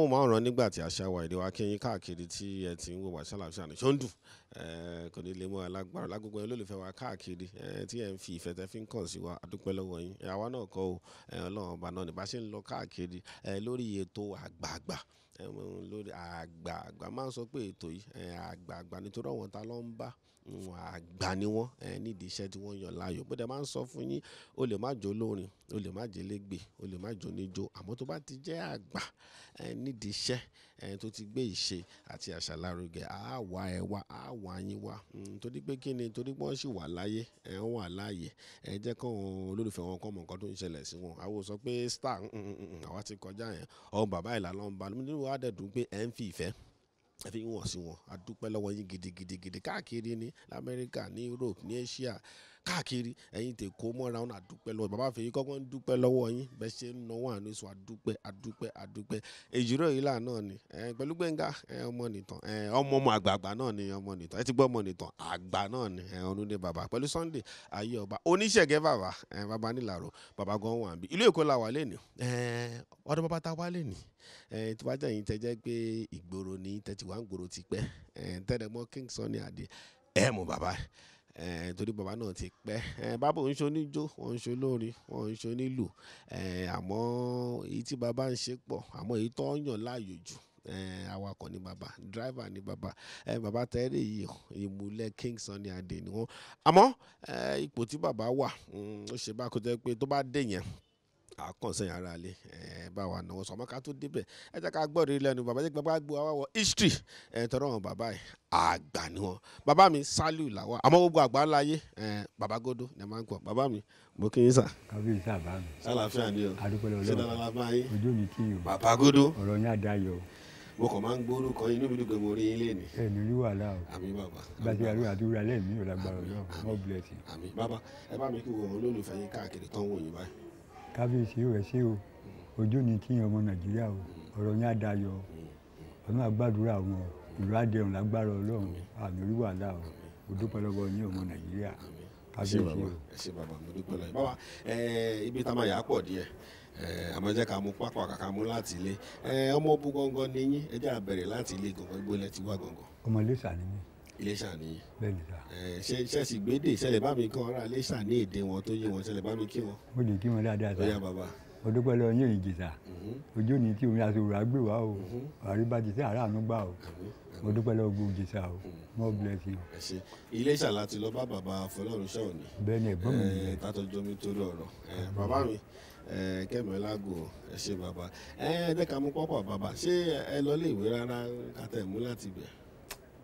Amóhùnmáwòrán nígbà tí àṣà wa èdè wa kí yín káàkiri tí ẹ ti ń wò wá ṣàlàfíà ní ṣóńdù kò ní lè mú alágbára lágbègbè olólùfẹ́ wa káàkiri tí ẹ ń fi ìfẹ́ tẹ́ fi ń kàn sí wa, àdúpẹ́ lọ́wọ́ yín. Àwa náà kọ́ o, Ọlọ́run ọba náà ní bá ṣe ń lọ káàkiri lórí ètò àgbààgbà. Lórí àgbààgbà máa ń sọ pé ètò yìí àgbààgbà nítorí àwọn ta ló ń bá àgbà ni wọ́n nídìí iṣẹ́ tí wọ́n yàn láàyò. Bó dẹ̀ máa ń sọ fún yín, o lè má jó lórin, o lè má jẹ́ légbè, o lè má jó níjó, àmọ́ tó bá ti jẹ́ àgbà nídìí iṣẹ́ tó ti gbé ìṣe àti àṣà lárugẹ, á wá ẹ wá, á wá yín wá. Torí pé kí ni? Torí pé wọ́n sì wà láyé, wọ́n wà láàyè. Ẹ jẹ́ kí àwọn olólùfẹ́ wọn kọ́ mọ nǹkan tó ń ṣẹlẹ̀ sí wọn. Àwa ò sọ pé star, àwa ti kọjá yẹn. Ọmọ bàbá ìlà ló ń ba. Nínú wa dẹ̀ dùn pé ẹ ń fi ìfẹ́, ẹ fi ń wọ̀n sí wọn. A dúpẹ́ lọ́wọ́ yín gidigidi káàkiri ní Amẹ́ríkà, ní Europe, ní Asia, káàkiri. Ẹ̀yin tè kó mọ́ra wọn, a dúpẹ́ lọ́wọ́. Bàbá Fèyí kọ́kọ́ ń dúpẹ́ lọ́wọ́ yín. Bẹ́ ṣe ń náwó àánú sọ, a dúpẹ́, a dúpẹ́, a dúpẹ́. Èjìrò yìí là náà ni. Pẹ̀lú Gbénga, ọmọ nìtàn, ọmọ ọmọ àgbààgbà náà ni ọmọ nìtàn. Ẹ ti gbọ́ ọmọ nìtàn, àgbà náà ni, Ọ̀rúndé bàbá. Pẹ̀lú Sunday, ayé ọba. Oníṣẹ̀gẹ́ bàbá, bàbá nílàró, bàbá gan wà níbí. Ìlú Èkó la wà lénìí. Ọ̀dọ̀ bàbá ta wá lénìí. Tí wàá jẹ́ yín tẹ́ jẹ́ pé ìgboro ni tẹ́ ti wá ń gbòòrò ti pẹ́. Tẹ́lẹ̀ mọ́ King Sunny Adé. Ẹ mọ̀ bàbá. Torí bàbá náà ti pẹ́. Bàbá òun ṣe oníjó, wọ́n ń ṣe olórin, wọ́n ń ṣe onílù. Àmọ́ èyí tí bàbá ń ṣe pọ̀, àmọ́ èyí tó ń yàn láàyò jù, awakọ̀ ni bàbá, driver ni bàbá. Bàbá tẹ́lẹ̀ yìí, ìmùlẹ̀ King Sunny Adé ni wọ́n. Àmọ́ ipò tí bàbá wà, ó ṣe bá kó jẹ́ pé tó bá dé yẹn, a kàn sẹ́yìn ara lé, bá wa náwó sọ. Àmọ́ ká tó débẹ̀, ẹ jẹ́ ká gbọ́ rí lẹ́nu bàbá, jẹ́ kí bàbá gbọ́ wá wọ history. Tọrọ wọn bàbá yìí, àgbà ni wọ́n. Bàbá mi Saliu Lawal, àmọ́ gbogbo àgbà ńlá ayé, bàbá Gódó ni a máa ń pọ̀. Bàbá mi, mo kí yín sà. Kábíyèsí àbá mi. Ṣàlàáfíà ni o. Adúpẹ́ lọ́wọ́ Ṣé Ọlọ́run. dáadáa la bá yín? Ojú mi kí o. Bàbá Gódó. Ọ̀rọ̀ yín á dayọ̀. Mo kàn máa ń gbórúkọ yín níbi dùgbẹ́ mo rí yín lénìí. Ẹ ní rí wàhálà o. Àmín bàbá. Bá ti àdúrà àdúrà lẹ́ẹ̀mí ò lágbára Ọlọ́run. God bless you. Àmín bàbá, ẹ bá mi kí wo olólùfẹ́ yín káàkiri tán wò yín báyìí. Kábíyèsí ò ẹ ṣé o. Ojú mi kí ọmọ Nàìjíríà o. Ọ̀rọ̀ yín á dayọ̀. Ọlọ́run á gbàdúrà wọn. Ìlú á dẹrùn lágbára Ọlọ́run. Àmì rí wàhálà o. Mo dúpẹ́ lọ́wọ́ yín ọmọ Nàìjíríà. Kábíyèsí o. Ẹ ṣé bàbá, mo dúpẹ́ lọ́wọ́ yín. Bàbá, ibi tá a máa yà á pọ̀ díẹ̀. Àmọ́ jẹ́ ká mú pápá kàkà mú láti ilé. Ọmọ ogun gangan ni yín, ẹ jẹ́ á bẹ̀rẹ̀ láti ilé gangan, ibo lẹ ti wá gangan? Ọmọ Iléṣà ni mí. Iléṣà ni yín. Bẹ́ẹ̀ ni sà. Ṣé sì gbédè, ṣé lè bá mi kí wọn ará Iléṣà ní èdè wọn tó yé wọn, ṣé lè bá mi kí wọn? Mo lè kí wọn dáadáa sà. Ó yá bàbá. Mo dúpẹ́ lọ́wọ́ yín Ìjẹ̀ṣà. Ojú ni tí omi aṣọ òrà gbé wá o. Àríbá ti sí àràánú gbà o. Mo dúpẹ́ lọ́wọ́ gbogbo Ìjẹ̀ṣà o. God bless you. Ẹ ṣé. Iléṣà láti lọ bá bàbá Fọlọ́runṣọ́ òní. Bẹ́ẹ̀ ni ẹ̀gbọ́n mi nìyẹn. Tátọ́jọ́ mi torí ọ̀rọ̀. Bàbá mi, Kẹ́mi Ọlágò, ẹ ṣé bàbá. Ẹ jẹ́ ká mú pọ́pọ̀ bàbá. Ṣé ẹ lọ ilé ìwé rárá ká tẹ̀ mú láti ibẹ̀?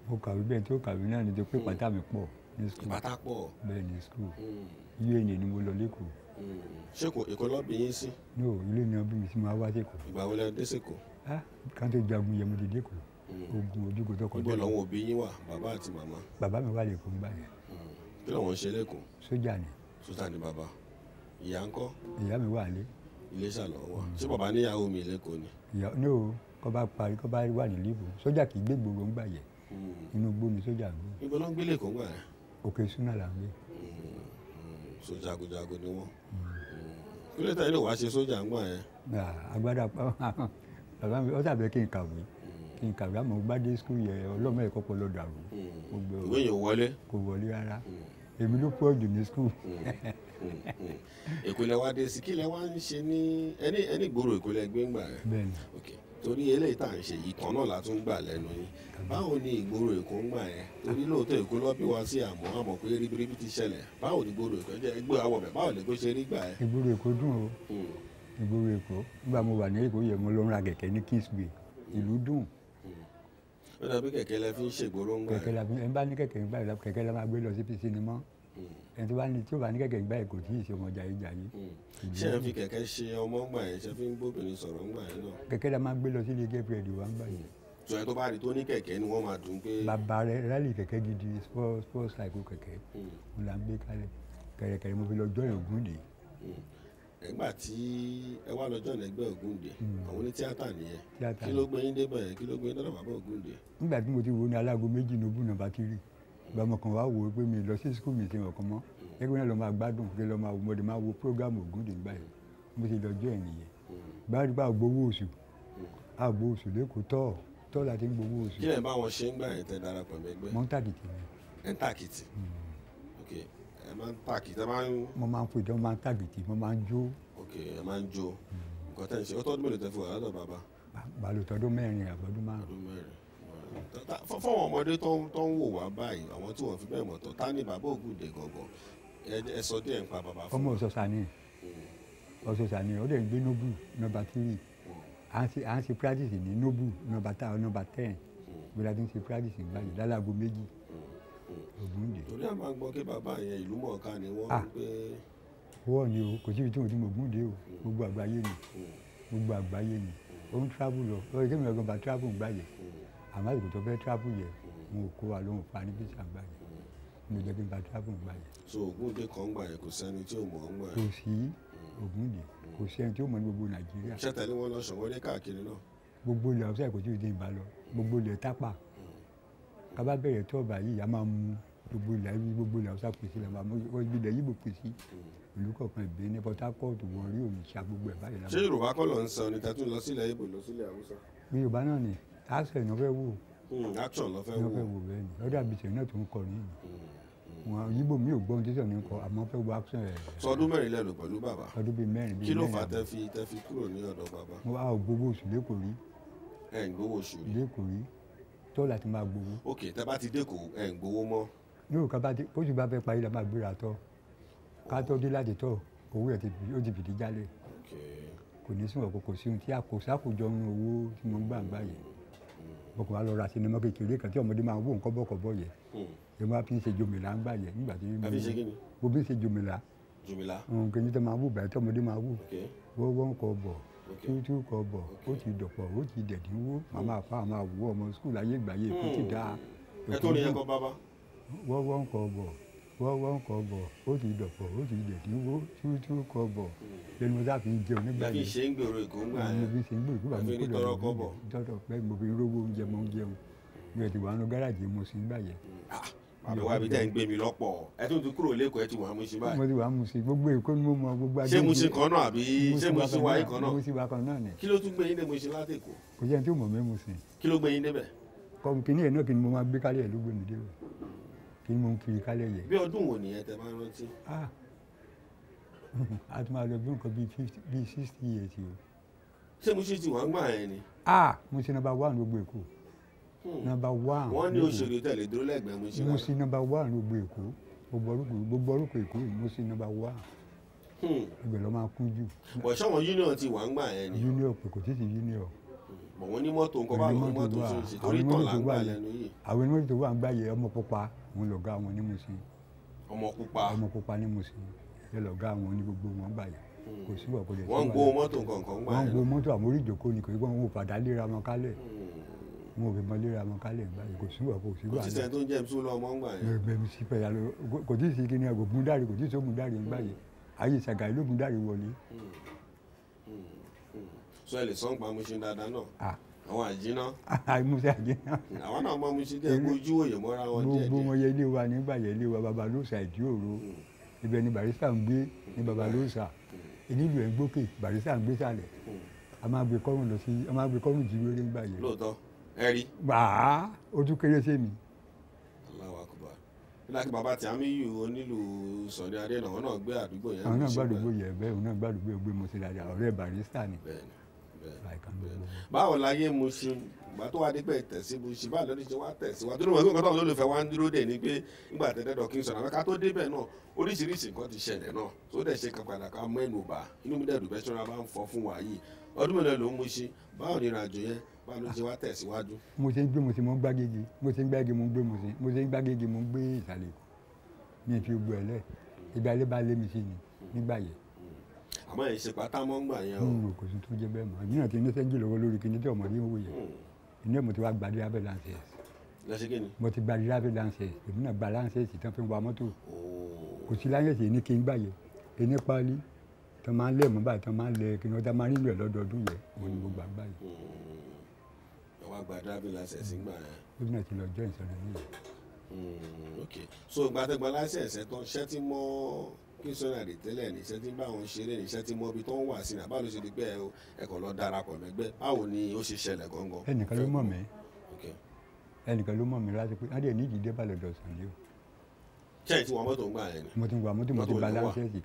Mo kàwé bẹ́ẹ̀ tó kàwé náà ni tó pé pátá mi pọ̀ ní school. Ìpátá pọ̀. Bẹ́ẹ̀ ni school. UNA ni mo lọ l'Ékòó. Ṣé kò Èkó lọ bí yín sí? No, ilé ni wọ́n bí mi sí, mo wá sí Èkó. Ìgbà wo lẹ dé s'Èkó? Ká tó jagun yẹn mo ti dé Èkó. Ogun ojúkò tó kọjá. Ibo làwọn òbí yín wà, bàbá àti màmá? Bàbá mi wà l'Ékòó ńgbà yẹn. Kí làwọn ń ṣe l'Ékòó? Sójà ni. Sójà ni bàbá. Ìyá ńkọ́? Ìyá mi wà nílé. Iléṣà lọ wà. Ṣé bàbá níyàwó mi l'Ékòó ni? Ìyá no, kọ́ bá parí, kọ́ bá wà ní lífò. Sójà kì í gbé gbòòrò ńgbà yẹn. Inú igbó ni sójà ń gbé. Ibo ló ń gbé l'Ékòó ńgbà yẹn? Òkè Súnà là ń gbé. So jagunjagun ni wọ́n. Kí ló tẹ̀ ní wàá ṣe sójà ńgbà yẹn? Agbádá bàbá mi, ó dàbí kí n kàwé. Kí n kàwé, àmọ́ gbádé school yẹn, ọlọ́mọ ẹ̀kọ́ pọ̀ lọ dàrú. Ìwé yẹn ò wọlé? Kò wọlé rárá. Èmi ló pọ̀ jù ní school. Èkó lẹ wá dé sí, kí lẹ wá ń ṣe ní ẹni ìgboro Èkó lẹ gbé ńgbà yẹn? Bẹ́ẹ̀ni. Ok, torí eléyìí tá à ń ṣe ìtàn náà la tún gbà lẹ́nu yín. Báwo ni ìgboro Èkó ń gbà yẹn? Torí lóòótọ́ Èkó lọ bí wá sí àmọ́ pé ribiribi ti ṣẹlẹ̀. Báwo ni ìgboro Èkó jẹ́ ẹgbẹ́ àwọ̀ bẹ̀? Báwo lè kó ṣe rí gbà yẹn? Ìgboro Èkó dùn o. Ìgboro Èkó, nígbà mo wà ní Èkó yẹn mo lọ ra kẹ̀kẹ́ ní Kingsway. Ìlú dùn. Ó dàbí kẹ̀kẹ́ lẹ fi ń ṣègboro ń gbà yẹn. Kẹ̀kẹ́ la fi ẹ bá ní kẹ̀kẹ́ ń gbà yẹn, kẹ̀kẹ́ la máa gbé lọ sí sinimá. Ẹni tó bá ní tí ó bá ní kẹ̀kẹ́ ń gbà yẹn kò tí ì ṣe ọmọ jayéjayé. Ṣé ẹ fi kẹ̀kẹ́ ṣe ọmọ ń gbà yẹn? Ṣé fi ń bóbìnrin sọ̀rọ̀ ń gbà yẹn náà? Kẹ̀kẹ́ la máa gbé lọ sí ilé girlfriend wa ń gbà yẹn. Sọ ẹ tó bá rí tó ní kẹ̀kẹ́ ni wọ́n máa dùn pé. Bàbá rẹ rálì kẹ̀kẹ́ gidi sport cycle kẹ̀kẹ́. Mo là ń gbé kalẹ̀. Kẹ̀rẹ̀kẹ̀rẹ̀ mo fi lọ join Ògúndé. Nígbà tí ẹ wá lọ join ẹgbẹ́ Ògúndé, àwọn onítíátà nìyẹn. Kí ló gbé yín débẹ̀? Kí ló gbé yín dọ́dọ̀ bàbá Ògúndé? Nígbà tí mo ti wo ní alágo méjì ní ogún nọ́mbà tírì. Ìgbà mo kàn wá wò ó pé mi lọ sí school mi ṣe ọ̀kan mọ́. Ẹgbẹ́ náà lọ máa gbádùn kí lọ máa wo, mo lè máa wo program Ògúndé nígbà yẹn. Mo ti lọ join nìyẹn. Báyìí bá gbowó oṣù. Àgbo oṣù lẹ́kọ̀ọ́ tọ́ tọ́ la ti ń gbowó oṣù. Kí lẹ̀ ń bá wọn ṣe ń gbà yẹn tẹ́ darapọ̀ mẹ́gbẹ́? Mò ń tàkìtì ni. Ẹ̀ ń tàkìtì. Ok, ẹ máa ń tàkìtì, ẹ máa ń. Mo máa ń pè tó, mo máa ń tàkìtì, mo máa ń jó. Ok, ẹ máa ń jó. Nǹkan tẹ́ ń ṣe, ó tọ́dún mélòó tẹ́ fi wà lọ́dọ̀ bàbá? Bàlùtọ́dún 4 àbọ̀dún 5. Ọdún 4. Fọ́wọ́n ọmọdé tó ń wò wá báyìí, àwọn tí wọ́n fi bẹ́ẹ̀ mọ̀ tán, ta ni bàbá Ògúndé gangan? Ẹ sọ díẹ̀ nípa bàbá fún mi. Ọmọ Ọ̀ṣọ́ṣà ni, Ọ̀ṣọ́ṣà ni, ó dẹ̀ ń gbé Nobu nọ́mbà 3. À ń ṣe practice ní Nobu nọ́mbà 10. Bí la ti ń ṣe practice báyìí lálago 2. Ògúndé. Torí a máa ń gbọ́ kí bàbá yẹn ìlú mọ̀ọ́ká ni wọ́n ń gbé. Wọ́n ni o, kò síbi tí mo ti mọ̀ Ògúndé o, gbogbo àgbáyé ni, gbogbo àgbáyé ni. Ó ń travel lọ, ó yẹ kí mi ọgbọ́n bá travel ń gbáyé. Àmọ́ àsìkò tó fẹ́ travel yẹ, wọn ò kó wa lóhùn fa ní bísí àgbáyé. Mi ò jẹ́ kí n bá travel ń gbáyé. So Ògúndé kan gbà yẹn, kò sẹ́ni tí ò mọ̀ ń gbà yẹn. Kò sí Ògúndé, kò sẹ́ni tí ò mọ̀ ní gbogbo Nàìjíríà. Ṣé tẹ̀lé wọn lọ ṣọ̀wọ́dé káàkiri náà? Gbogbo ilẹ̀ ọ̀sẹ̀ kò tí ì dín ìbá lọ, gbogbo ilẹ̀ Tápà. Ká bá bẹ̀rẹ̀ tọ́ọ̀bà yìí, a máa mú gbogbo ilẹ̀ gbogbo ilẹ̀ ọ̀sẹ̀ pèsè la máa mú ilẹ̀ Yíbò pèsè ìlú kọ̀ọ̀kan ìbí ní Port Harcourt, Warri, Onitsha, gbogbo ẹ̀ báyìí. Ṣé Yorùbá kọ́ ló ń sọ ni tẹ́tún lọ sílẹ̀ Yíbò lọ sílẹ̀ Haúsá? Yorùbá náà ni action ló fẹ́ wò. Action ló fẹ́ wò. Ló fẹ́ wò bẹ́ẹ̀ ni lọ́dọ̀ àbísẹ̀ náà tó ń kọ ní wọn Yíbò mi ò gbọ́ ohun tí sọ̀ ní kọ àmọ́ fẹ́ wo action ẹ̀. Sọ ọdún 4 lẹ lò pẹ̀lú bàbá. Ọdún bíi 4 bíi 4. Kí ló fà tẹ́ fi kúrò ní ọ̀dọ̀ bàbá? Mo wá gbowó oṣù lẹ́kọ̀ọ́ rí. Ẹ̀ ń gbowó oṣù rí. Lẹ́kọ̀ọ́ rí tọ́ láti máa gbowó. Ok, tẹ́ bá ti dẹ́kọ̀ ẹ̀ ń gbowó mọ́. Yóò ká bá ti oṣù bá fẹ́ parí la máa gbéra tọ́ ká tọ́ dé láti tọ́ owó ẹ̀ ó ti fìdí jálẹ̀. Kò ní sùn ọ̀kọ̀ kò sí ohun tí a kò sákòjọ nínú owó tí mo ń gbà ń gbà yẹn. Mo kàn wá lọ ra sinimá kékeré kan tí ọmọdé máa ń wò nǹkan bọ̀kọ̀bọ̀ yẹn. Ẹ máa fi ń ṣe jòmìlà ń gbà yẹn nígbà tí mo fi ń ṣe jòmìlà. Jòmìlà. Nǹkan tí máa wò báyìí tí ọmọdé máa wò. Wọ́wọ́ ń kọ bọ̀, tútù kọ bọ̀, ó ti dọ̀pọ̀, ó ti dẹ̀dínwó. Màmá àfa máa wò ọmọ skul ayé ìgbà yẹn kó ti dáa. Ẹ tó ní ẹ̀kọ́ bàbá. Wọ́wọ́ ń kọ bọ̀, wọ́wọ́ ń kọ bọ̀, ó ti dọ̀pọ̀, ó ti dẹ̀dínwó, tútù kọ bọ̀. Lẹ́nu mo sáà fi ń jẹun nígbà yẹn. Lẹ́fi ṣe ń gbèrò Èkó ńgbà yẹn. Mo fi ṣe ń gbèrò Èkó bàbá mi kó lọ́dọ̀ kọ́bọ̀. Tọ́tọ̀ pé mo fi rówó oúnjẹ mo ń jẹun. Mi ò ti wà nínú gáràjì mo sì ń gbà yẹn. Bàbá wa bí tẹ́ ń gbé mi lọ́pọ̀. Ẹ tún ti kúrò lẹ́kọ̀ọ́, ẹ ti wà Mushin báyìí. Mo ti wà Mushin, gbogbo Èkó ni mo mọ gbogbo Ṣé Mushin kan náà àbí ṣé Mushin wa yìí kan náà? Mushin wa kan náà ni. Kí ló tún gbé yín dé Mushin láti Èkó? Kò jẹ́ ẹni tí ò mọ̀ mí Mushin. Kí ló gbé yín débẹ̀? Kọ́mi yẹn náà kí ni mo máa gbé kálẹ̀ ló gbé mi débẹ̀. Kí ni mo ń kiri kálẹ̀ yẹn. Bí ọdún wo nìyẹn tẹ máa ń rántí? A ti máa lọ bí nǹkan bíi 50 bíi 60 years o. Ṣé Mushin ti wà ń gbà yẹn ni? Mushin number 1 gbogbo Èkó. Number 1. Wọ́n ní òṣèré tẹ̀lé dúró lẹ́gbẹ̀ẹ́ Mushin. Mushin number 1 gbogbo Èkó. Gbogbo orúkọ Èkó Mushin number 1. Ibẹ̀ ló máa kún jù. Bọ̀ ṣọ́wọ́n union ti wà ń gbà yẹn ni? Union pé kò tí ì sí union. Bọ̀ wọ́n ní mọ́tò nǹkan bá lọ́wọ́ mọ́tò ṣe torí tàn là ń gbà lẹ́nu yìí. Àwọn onímọ́tò tó wà ń gbà yẹ ọmọ pupa òun lọ̀gá wọn ní Mushin. Ọmọ pupa. Ọmọ pupa ní Mushin. Ẹ lọ̀gá wọn ní gbogbo wọn gbà yẹ. Kò sí wà kò lè. Wọ́n ń gbó mọ́tò nǹkan gbà yẹn. Wọ́n ń gbó mọ́tò àwọn orí ìjókòó ni kò sí wọn ò padà léra wọn kálẹ̀. Wọn ò fi mọ léra wọn kálẹ̀ gbà yẹn kò sí wà kò sí wà. Kò sí sẹ́ni tó ń jẹ́ MC lọ́mọ ń gbà yẹn. MC pẹ̀lú kò tí ì sí kíni kò gúndáre kò tí ì sí ògúndáre ń gbà yẹn. Ayé Ṣàgàrí ló gúndáre wọlé. Sọ ẹ lè sọ ń pa Mushin dáadáa náà. Àwọn àjínà. Mushin àjínà. Àwọn náà mọ Mushin díẹ̀ ojú òye mọ́ra wọn díẹ̀ díẹ̀. Gbogbo wọn yẹ ilé wa nígbà yẹ ilé wa Babalóòsà ìdí òro. Ibẹ̀ ni Barrister ń gbé ní Babalóòsà. Ìnílù ẹ̀ ń gbókè Barrister ń gbé sàlẹ̀. A máa gbé kọ́rùn lọ sí a máa gbé kọ́rùn jí wéré nígbà yẹn. Lóòótọ́ ẹ rí. Wàá ojú kéré sí mi. Allahu Akbar. Nígbà tí bàbá tí Àmíyù onílù Sunny Adé náà wọn náà gbé àdúgbò yẹn. Àwọn náà gbàdúgbò yẹn bẹ́ẹ̀ òun náà gbàdúgbò yẹn gbé Mushin dáadáa ọ̀rẹ́ Barrister ni. Bẹ́ẹ̀ni. Báwo láyé Mushin ìgbà tó wá dé pé tẹ̀sí Mushin báwo lórí ṣe wá tẹ̀síwájú tó ló mọ̀ pé nǹkan táwọn olólùfẹ́ wa ń dúró dè ní pé nígbà tẹ́tẹ́dọ̀ kí n sọ̀rọ̀ ká tó débẹ̀ náà oríṣiríṣi nǹkan ti ṣẹlẹ̀ náà tó dẹ̀ ṣe kan padà ká mẹ́nu bà inú mi dẹ̀dùn bẹ́ẹ̀ ṣọ́ra bá ń fọ fún wa yìí ọdún mélòó ló ń Mushin báwo ni ìrìnàjò yẹn báwo ló ṣe wá tẹ̀síwájú. Mo ṣe ń gbé Mushin mo ń gbágége mo ṣe ń gbágége mo ń gbé Mushin mo ṣe ń gbágége mo ń gbé ìsàlẹ̀ Èkó mi fi gbọ́ ẹ lẹ̀ ìgbà ilé bá lé mi sí ni nígbà yẹn. Àmọ́ ẹ̀ ṣe pátá mọ́ ń gbà yẹn o. Kò sí tó jẹ́ bẹ́ẹ̀ mọ́ èmi náà ti ní sẹ́ńjì lọ́wọ́ lórí kíní tí ọmọdé ń wò yẹn inú ẹ̀ mo ti wá gba driver license. Lọ́sẹ̀ kí ni. Mo ti gba driver license èmi náà gba license tán fi ń wa mọ́tò. Kò sí license ní kí n gbà yẹn ẹni pálí tán máa ń lẹ̀ mọ́ báyìí tán máa ń lẹ̀ kí ni wọ́n máa ń nílò ẹ̀ lọ́dọọdún yẹn òun ni mo gbà gbà yẹn. Ẹ wá gba driving license gbà yẹn. Èmi náà ti lọ join sọ̀rọ̀ nìyẹn. Ok, so ìgbà tẹ́ gba license ẹ̀ tán ṣẹ́ ti mọ́ King Sunny Adé tẹ́lẹ̀ ní iṣẹ́ tí ń bá wọn ṣeré ní iṣẹ́ tí mọ ibi tó ń wà sí ní àbá ló ṣe di pé ẹ kàn lọ darapọ̀ mẹ́gbẹ́, báwo ni ó ṣe ṣẹlẹ̀ gangan? Ẹnìkan ló mọ̀ mí. Ok. Ẹnìkan ló mọ̀ mí láti pé adé ní ìdílé bá lọ́dọ̀ Sunny o. Ṣé ẹ ti wa mọ́tò ń gbà yẹn ni? Mo ti ń wa mọ́tò, mo ti Mọ́tò gba ló wà. láńsẹ̀sì,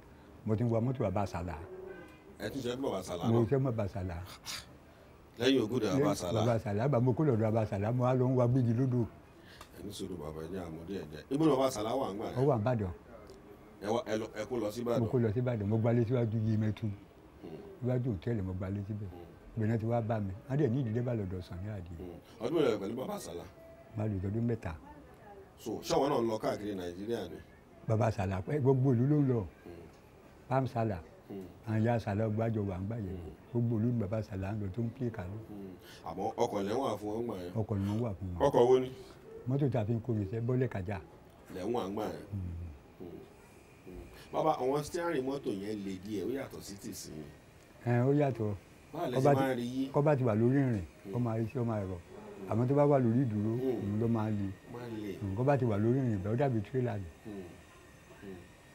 mo ti ń wa mọ́tò bàbá Sàlá. Ẹ tún ṣe fún bàbá Sàlá Mo náà? ṣe mọ́ bàbá Sàlá. Lẹ́yìn Ògúndé bàbá Sàlá? Bàbá Sàlá, bàbá mo kó lọ́dọ̀ bàbá Sàlá, mo wá lọ ń wa gbégi lódò. Ẹni sọ̀rọ̀ bàbá ẹ ní àmúdí ẹ̀ jẹ́ ibo ni bàbá Sàlá wà ń gbà Ó yẹn? wà ń Bàdàn. Ẹ lọ, ẹ kó lọ sí Mo Ìbàdàn? kó lọ sí Ìbàdàn, mo gbalé síwájú yìí mẹ́tù, síwájú òtẹ́ẹ̀lì, mo gbalé síbẹ̀. Ìgbẹ́ náà ti wá bá mi, wọ́n dẹ̀ ní ìdílé bá lọ́dọ̀ Sunny Adé. Ọdún mélòó pẹ̀lú bàbá Sàlá? Má lò tọdún 3. So ṣọ́wọ́n náà ń lọ káàkiri Nàìjíríà ni? Bàbá Sàlá pé gbogbo ìlú ló ń lọ. Pam Sàlá, àwọn ìyá Sàlá gbájọ wà ń gbà yẹn, gbogbo ìlú ni bàbá Sàlá ń lọ tó ń pè kálọ̀. Àmọ́ ọkọ̀ lẹ́wọ̀n àfún wọn gbà yẹn? Ọkọ̀ ni wọ́n wà fún wọn. Ọkọ̀ wo ni? Mọ́tò tá a fi ń kó irinṣẹ́ bọ́lẹ̀ kájà. Lẹ́wọ̀n àgbà yẹn. Bàbá, àwọn steering mọ́tò yẹn le díẹ̀, ó yàtọ̀ sí tìsín. Ẹ ó yàtọ̀. Báwo lẹ ṣe máa ń rí yí? Kọ́ bá ti wà lórí ìrìn, ó máa rí sí, ó máa rọ̀, àmọ́ tó bá wà lórí ìdúró, òun ló máa le. Máa le. Nǹkan bá ti wà lórí ìrìn bẹ́ẹ̀, ó dàbí tírélà ni.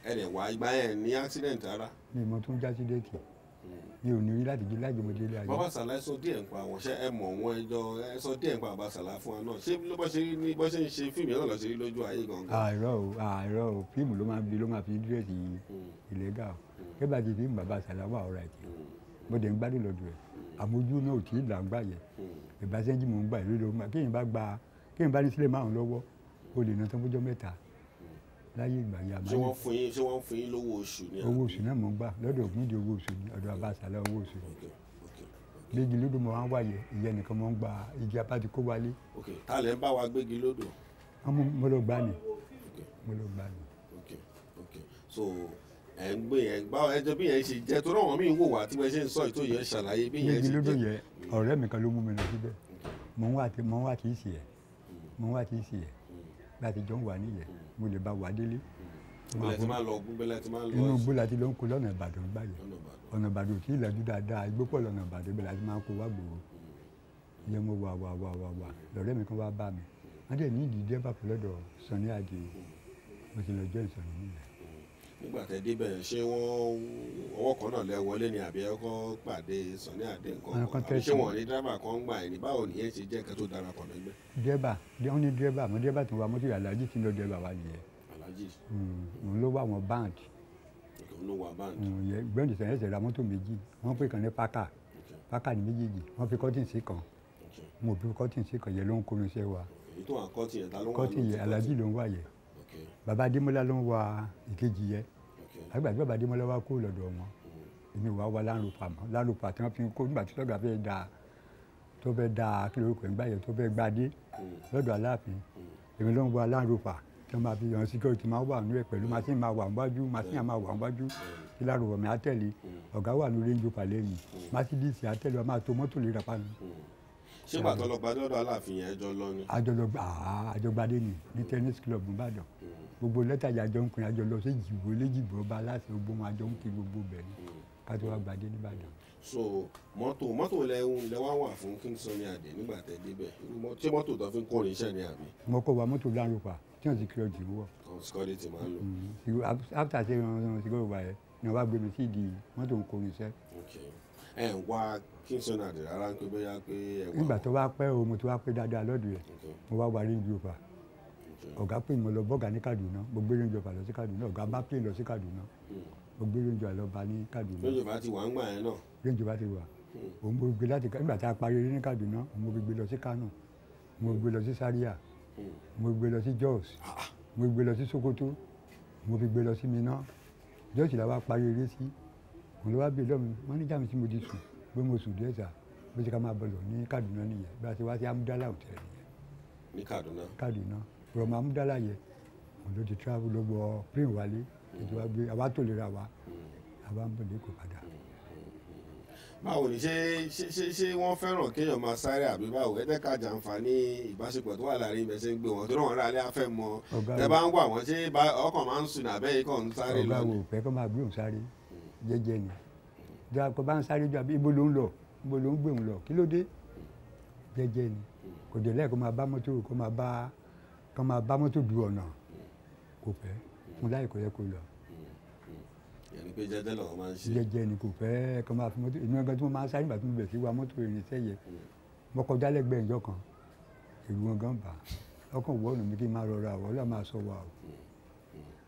Ẹ lè wá ìgbà yẹn ní accident rárá? Mi ò mọ tó ń já sí déètì, mi ò ní rí láti jí láti ọmọdé ilé ayé. Bàbá Sàlá, ẹ sọ díẹ̀ nípa àwọn, ṣé ẹ mọ̀ wọ́n? Ẹjọ́ ẹ sọ díẹ̀ nípa bàbá Sàlá fún wa náà. Ṣé ló bọ́ ṣe rí ní bọ́ ṣe ń ṣe fíìmù yẹn náà lọ ṣe rí lójú ayé gangan? Àìrọ̀ o, àìrọ̀ o, fíìmù ló máa ń bi, ló máa fi dírẹ́sì ìlẹ́gà o. Kébà ti fíìmù bàbá Sàlá wà ọ̀rọ̀ ẹ̀tì, mo dẹ̀ ń gbádùn lọ́dọ̀ ẹ̀, àmójú náà ò tí ì là ń gbà yẹ ìbáṣẹ́jì mò ń gbà ìlú ló ń gbà. Kéèyàn bá gba, kéèyàn bá ní sílẹ̀ 5 lọ́wọ́, o lè ná tán fúnjọ́ 3 láyé ìgbà yẹn. Ṣé Àmọ́ wọ́n fún yín lówó oṣù ni? Owó àbí? Oṣù náà mò ń gbà lọ́dọ̀ Ògúndé, owó oṣù ni, ọ̀dọ̀ bàbá Sàlá owó oṣù ni. Ok ok Méjì lódò mo wá ń wáyé, ìyẹn nìkan mo ń gba igi apá ti kó wálé. Ok, ta lẹ ń bá wa gbégi lódò? Wọ́n mú mo lọ gbá ni. Ok. Mo lọ gbá ni. Ok, so ẹ ń gbé yẹn, báwo ẹ jọ bí yẹn ṣe jẹ́? Torí àwọn míì ń wò wá tí wọ́n ṣe ń sọ ètò yẹn, ṣàlàyé bí yẹn Méjì ṣe lódò jẹ́. yẹ, ọ̀rẹ́ mi kan ló mú mi lọ síbẹ̀. Mò ń wá kì í ṣe ẹ̀, mò ń wá kì í ṣe ẹ̀ láti jọ ń wà níyẹn, mo lè bá wà délé. Bẹ́lẹ̀ tí máa ń lọ ogún, bẹ́lẹ̀ tí máa ń lọ Inú igbó la ti lọ ń kó lọ́nà Ìbàdàn gbà yẹn. Lọ́nà Ìbàdàn. Ọ̀nà Ìbàdàn ò tí ì lajú dáadáa, igbó pọ̀ lọ́nà Ìbàdàn, ibẹ̀ la ti máa ń kó wá gbòòrò. Ìyẹn mo wà wà wà wà wà, lọ́rẹ́ mi kan wá bá mi, wọ́n dẹ̀ ní ìdí dẹ́bà pẹ̀lú ọ̀dọ̀ Sunny Adé o. Mo ti lọ join Sunny nìyẹn. Nígbà tẹ́ débẹ̀, ṣé wọ́n ọwọ́ kan náà lẹ wọlé ni, àbí ẹ kọ́ pàdé Sunny Adé nǹkan Àwọn kan, kan àbí ṣé tẹ̀sí. wọ́n ní driver kan ń gbà ẹ̀ ní? Báwo nìyẹn ṣe jẹ́ nǹkan tó darapọ̀ mẹ́gbẹ́? Dẹ́bà, wọ́n ní dẹ́bà, àmọ́ dẹ́bà tó wa mọ́tò yà Alhaji tí ń lọ dẹ́bà wa nìyẹn. Alhaji? Òun ló wà wọn band. Ok, òun ló wà band. Yẹ gbẹ́ndì sẹ́yìn ẹ̀sẹ̀ ra mọ́tò 2, wọ́n pè kan ní pákà. Pákà ní méjèèjì, wọ́n fi kọ́tìn sí kan. Mo fi kọ́tìn sí kan yẹn ló ń kó irinṣẹ́ wa. Èyí tó wà kọ́tìn yẹn, ta ló ń wà? Kọ́tìn yẹn, Alhaji ló ń wà yẹ. Bàbá Adémọ́lá ló ń wa ìkejì yẹ. Àgbà tí bàbá Adémọ́lá wá kó lọ́dọ̀ wọn, èmi wà wá lárúpa mọ́ lárúpa tí wọ́n fi ń kó nígbà tí lọ́gàá fẹ́ da, tó fẹ́ da kí lórúkọ ẹ̀ ń gbà yẹn, tó fẹ́ gbadé lọ́dọ̀ Aláàfin, èmi ló ń wa lárúpa tí wọ́n máa fi yan security máa wà nínú ẹ̀ pẹ̀lú machine máa wà níwájú, machine máa wà níwájú tí lárúpa mi á tẹ̀lé. Ọ̀gá wà ní Range Rover lẹ́yìn, Mercedes á tẹ̀lé wa, máa to mọ́tò lè rapa ni. Ṣé gbàtọ́ lọ gbadé lọ́dọ̀ Aláàfin yẹn, ẹjọ́ lọ ni? Àjọgbadé ni ní tennis club nìbàdàn. Gbogbo lẹ́tà yìí àjọ ń pin, àjọ lọ sí Ìjìgbò, léjìgbò ọba aláṣẹ, gbogbo wọn àjọ ń kí gbogbo bẹ̀ ni ká tó wá gbadé nìbàdàn. So mọ́tò lẹ́hún lẹ́wà wà fún King Sunny Adé nígbà tẹ́ débẹ̀. Irú ṣé mọ́tò tó fi ń kórin iṣẹ́ ni, àbí? Mo kọ́ wa mọ́tò lárúpa tí wọ́n ti kí ọjì wọ̀. Àwọn security máa ń lò. After ṣe wọn ti wà yẹn ni wọ́n bá gbé mi sí ìdí mọ́tò ń kórin iṣẹ́. Ok, ẹ ń wá King Sunny Adé rárá ń pé bóyá pé ẹ wà? Nígbà tó wá pẹ́ o, mo ti wá pẹ́ dáadáa lọ́dọ̀ yẹn. Mo wá wa Range Rover. Ọ̀gá pè mí, mo lọ bọ́gà ní Kaduna, mo gbé Range Rover lọ sí Kaduna. Ọ̀gá bá pè lọ sí Kaduna, mo gbé Range Rover lọ bá ní Kaduna. Range Rover ti wà ń gbà yẹn náà? Range Rover ti wà. Òun mo gbé láti nígbà tá a parí eré ní Kaduna, òun mo gbé lọ sí Kano, mo gbé lọ sí Zaria, mo gbé lọ sí Jos, mo gbé lọ sí Sokoto, mo fi gbé lọ sí Minna. Jos la wá parí eré sí. Òun ló wá bí lọ́mi mọ́níjà mi tí mo ti sùn, pé mo sùn díẹ̀ sá, bó ti ká máa bọ̀ lọ ní Kaduna nìyẹn. Bí a ti wá sí Amúdálá Hotel nìyẹn. Ní Kaduna? Kaduna, from Amúdálá yẹ, òun ló ti travel ló wọ plane wálé, ètò wa gbé àwa tó lè ra wa, àwa ń bọ̀ lẹ́kọ̀ọ́ padà. Báwo ni ṣé ṣé ṣé ṣé wọ́n fẹ́ràn kéèyàn máa sáré, àbí báwo? Ẹ jẹ́ ká jàǹfààní ìbáṣepọ̀ tó wà láàrin ibẹ̀ ṣe ń gbé wọn tó náà rálẹ́ afẹ́ mọ. Ọ̀gá Tẹ bá ń wà wọ́n, ṣé ọkàn máa ń sùn àbẹ́ yìí kàn ń sáré lọ Ọ̀gá ni? wo fẹ́ kó máa gbé òun sáré, jẹ́jẹ́ ni. Jẹ́ kó bá ń sáré jù, àbí ibo ló ń lọ, ibo ló ń gbé òun lọ, kí ló dé? Jẹ́jẹ́ ni. Kò dé lẹ́ẹ̀ kó máa bá mọ́tò, kó máa bá mọ́tò du ọ̀nà, kò fẹ́ fún láì kò yẹ kó lọ. Ìyẹn ni pé jẹ́jẹ́ lọ́wọ́ máa ń ṣe. Jẹ́jẹ́ ni, kò fẹ́ kọ́ máa fi mọ́tò. Èmi gan tí mo máa ń sáré nígbà tí mo bẹ̀ sí wa mọ́tò irinṣẹ́ yẹ, mo kọjá lẹ́gbẹ̀ẹ́ ìjọ kan, èrò wọn gan bà ọkàn wọ ọ̀nà mi kí n máa rọra àwọn ọlọ́run máa sọ wa o.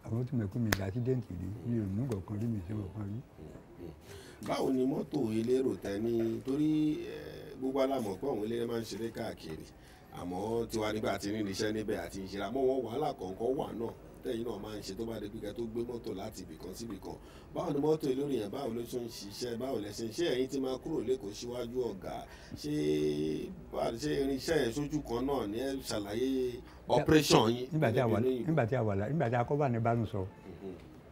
Àwọn tó mọ̀ pé mi ìgbà accident rí, mi ò ní nǹkan rí, mi ò ṣe nǹkan rí. Báwo ni mọ́tò elérò tẹ ní? Torí gbogbo alámọ̀ pé àwọn eléré máa ń ṣeré káàkiri, àmọ́ tiwa nígbà tí ní iṣẹ́ níbẹ̀ àti ìṣe, àmọ́ wọn wàhálà kọ̀ọ̀kan wà náà tẹ́yìn náà máa ń ṣe tó bá dé pípẹ́ tó gbé mọ́tò láti ibìkan sí ibìkan. Báwo ni mọ́tò elérò yẹn, báwo ló tún ń ṣiṣẹ́, báwo lẹ ṣe ń ṣe? Ẹ̀yin tí máa kúrò lẹ́kọ̀ọ́ síwájú ọ̀gá, ṣé ṣé irinṣẹ́ yẹn sójú kan náà ní? Ẹ ṣàlàyé operation yín. Nígbà tí a wà nígbà tí a kọ́ wà ní bánu sọ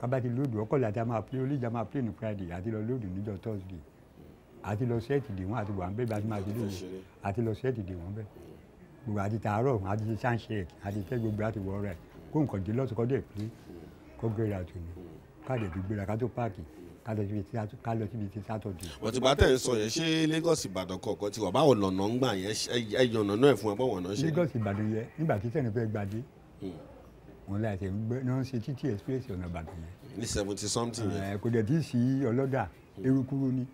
kábà ti load ọkọ̀ láti a máa play olíjà, máa play ní Friday àti lọ load níjọ́ Thursday àti lọ set dè wọ́n àti wà ń bẹ́ẹ̀ bá ti máa ti load àti lọ set dè wọ́n bẹ́ẹ̀ gbogbo àti tààrọ̀ àti ṣe sound àti tẹ́ gbogbo àti wọ́ rẹ̀ kó nǹkan dé lọ́sọ̀ kọ́ dé play kó gbéra tó ní káàdì tó gbéra ká tó park ká lọ síbi tí Saturday. Wọ́n ti bá tẹ̀ ń sọ yẹn, ṣé Lagos Ìbàdàn kọ̀ọ̀kan ti wà? Báwo lọ̀nà ń gbà yẹn? Ẹ yànnà náà fún ẹ, báwo ọ̀nà ṣe. Lagos Ìbàdàn yẹn, nígbà tí sẹ́ni fẹ́ gbadé wọn láì ṣe ń gbé náà ń ṣe títí express ọ̀nà Ìbàdàn yẹn. Ní 70-something yẹn. Ẹ kò dẹ̀ tí ì sí ọlọ́dà, erukuru ni.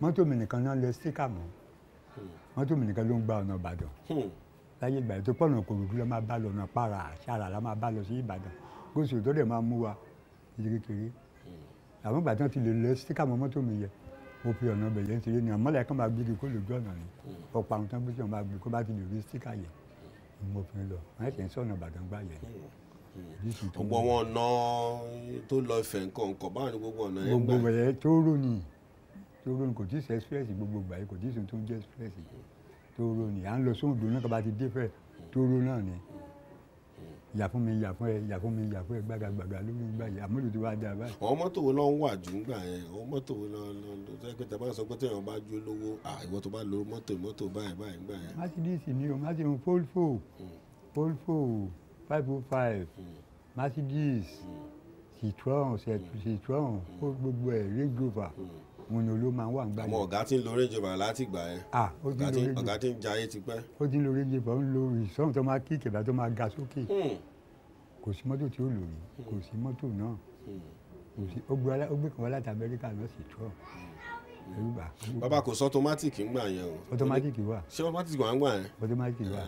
Mọ́tò mi nìkan náà lọ sticker mọ́, mọ́tò mi nìkan ló ń gba ọ̀nà Ìbàdàn láyé ìgbà tó pọ̀nà Ìkòròdú ló máa bá lọ, ọ̀nà para àṣàrà la máa bá lọ sí Ìbàdàn gósì tó dẹ̀ máa mú wa ní kékeré. Àwọn ìgbà tí wọ́n ti lè lọ sticker mọ́ mọ́tò mi yẹ, mo fi ọ̀nà bẹ̀yẹ̀ ń ṣeré ni àmọ́lẹ̀ kan máa gbégi kó lójú ọ̀nà ni ọ̀pọ̀ àwọn tó ń gbé sí ọ̀nà máa gbé kó bá ti lè rí sticker yẹn ni mo fi ń lọ. Wọ́n ṣẹ̀ ń sọ̀nà Ìbàdàn gbà yẹn. Gbogbo wọn ọ̀nà tó lọ Ifẹ̀ nǹkan nǹkan, báwo ni gbogbo ọ̀nà yẹn gbà? Gbogbo ẹ̀ tóóró ni, tóóró ni, kò tí ì sí express gbogbo ìgbà yìí, kò tí ì sí tó ń jẹ́ express. Tóóró ni à ń lọ sóńdó náà, kaba ti dé fẹ́ tóóró náà ni ìyà fún mi, ìyà fún ẹ, ìyà fún mi, ìyà fún ẹ, gbàgàgbàgà lórí ìgbà yìí àmúlò tí wàá dá báyìí. Àwọn mọ́tò wo ló ń wà jù ń gbà yẹn? Àwọn mọ́tò wo ló ló tó yẹ pé tẹ bá sọ pé téèyàn bá jó lówó, ìwọ tó bá lo mọ́tò báyìí báyìí ń gbà yẹn? Mercedes ni o, Mercedes, Volvo, Volvo 505, Mercedes, Citroen, Citroen, gbogbo ẹ̀, Range Rover, wọn ni olóò máa ń wà ń gbà Àwọn yẹn. ọ̀gá tí ń lo Range Rover láti gbà yẹn. Ah, ó ti ń lo Range Ọ̀gá tí ń jayé ti pẹ́. Ó ti ń lo Range Rover, ó ń lo ìsọ̀hún tó máa kíkì bá tó máa ga sókè. Kò sí mọ́tò tí ó lò rí, kò sí mọ́tò náà, kò sí. Ó gbé kan wá láti Amẹ́ríkà náà, Citroen, ẹ̀rù bà. Bàbá, kò sọ automatic ń gbà yẹn o. Automatic wà. Ṣé automatic wà ń gbà yẹn? Automatic wà.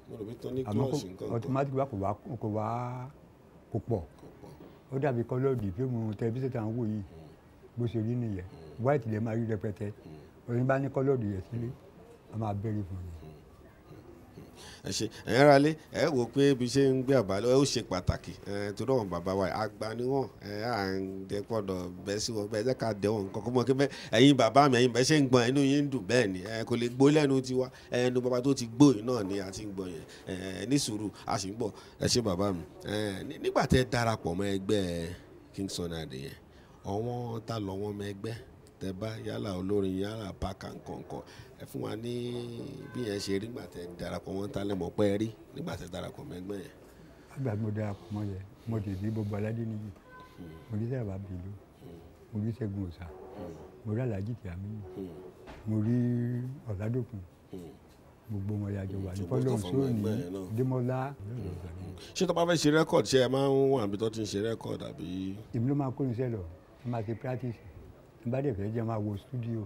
Mo rò pé tó ní Àmọ́ clutch nǹkan kan. Automatic wà, kò wá kò pọ̀. Kò pọ̀. Ó dàbí colour fíìmù tẹlifíṣàn tá à ń wò yìí, bó ṣe rí nìyẹn. White lè máa rí rẹpẹtẹ, oyin bá ní colour yẹn sílé, a máa bẹ̀rẹ̀ fún mi. Ẹ ṣe, ẹ̀yin ará lé, ẹ wò pé bí ṣe ń gbé àbálẹ̀ ó ṣe pàtàkì ẹ, torí àwọn bàbá wa àgbà ni wọ́n. Ẹ à ń dẹ gbọ́dọ̀ bẹ́ sí wọn bẹ́ẹ̀, jẹ́ ká dẹ wọn nǹkan kó mọ̀ kí bẹ́ẹ̀. Ẹ̀yin bàbá mi, ẹ̀yin bẹ́ẹ̀ ṣe ń gbọ́n, inú yín ń dùn bẹ́ẹ̀ ni ẹ kò lè gbó lẹ́nu tiwa. Ẹnu bàbá tó ti gbó yìí náà ni a ti ń gbọ́ yẹn. Ẹ ní sùúrù, a sì ń bọ̀. Ẹ ṣe bàbá mi. Ẹ nígbà tẹ́ darapọ̀ mọ́ ẹgbẹ́ King Sunny Adé yẹn, àwọn ta lọ wọn mọ ẹgbẹ́ tẹ bá, yálà olórin, yálà pàkà nǹkankan, ẹ fún wa ní bí yẹn ṣe rí nígbà tẹ darapọ̀ wọn, ta lẹ mọ̀ pé rí nígbà tẹ darapọ̀ mọ́ ẹgbẹ́ yẹn? Àgbà tí mo darapọ̀ mọ́ yẹn, mo ti rí gbogbo aládé níyì, mo rí Sàràbà Bèlú, mo rí Ṣẹ́gun Òòṣà, mo rí Alhaji Tìámíyù, mo rí Ọ̀làdòkun, gbogbo wọn yàjọ wà ní Ṣùgbọ́n tó Fọlọ́run fọmọ sóòní ẹgbẹ́ yẹn náà. Démọ́lá. Ṣé tó bá fẹ́ ṣe record, ṣé ẹ máa ń wà níbi tó ti ń ṣe record àbí? Èmi ló máa kó iṣẹ́ lọ, mo máa ṣe practice. Tí n bá dẹ̀ fẹ́ jẹ́ máa wo studio,